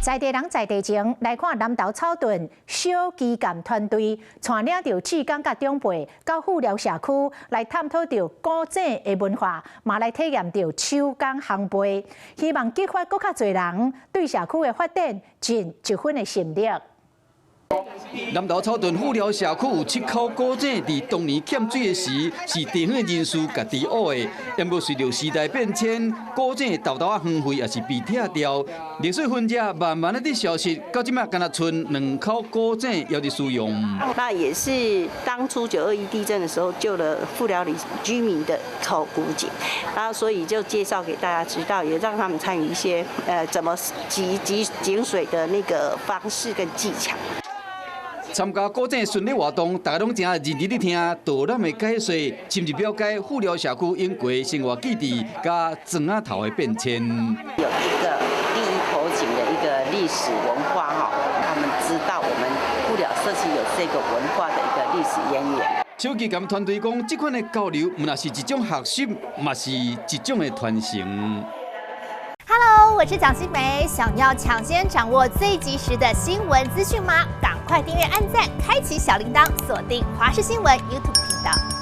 在地人在地情，來看南投草屯小旗艦團隊帶領著志工佮長輩到富寮社區來探討著古井的文化，嘛來體驗著手工烘焙，希望激發閣較濟人對社區的發展盡一份的心力。南投草屯富寮社區有七口古井，佇當年欠水的時，是地方人士家己挖的。毋過隨著時代變遷，古井沓沓仔荒廢，也是被拆掉。歷史痕跡慢慢的佇消失，到這擺干焦賰兩口古井猶佇使用。那也是當初9·21地震的時候救了富寮里居民的口古井，然後所以就介紹給大家知道，也讓他們參與一些怎麼汲汲井水的那個方式跟技巧。參加古井巡禮活動，大家攏誠認真咧聽導覽的解說，深入了解富寮社區永過生活記憶佮磚仔頭的變遷。有一個第一口井的一個歷史文化哈，他們知道我們富寮社區有這個文化的一個歷史淵源。小旗艦團隊講，這款的交流，毋但是一種學習，嘛是一種的傳承。 Hello，我是蔣新梅，想要搶先掌握最及時的新聞資訊嗎？趕快訂閱、按讚、開啟小鈴鐺，鎖定華視新聞 YouTube 頻道。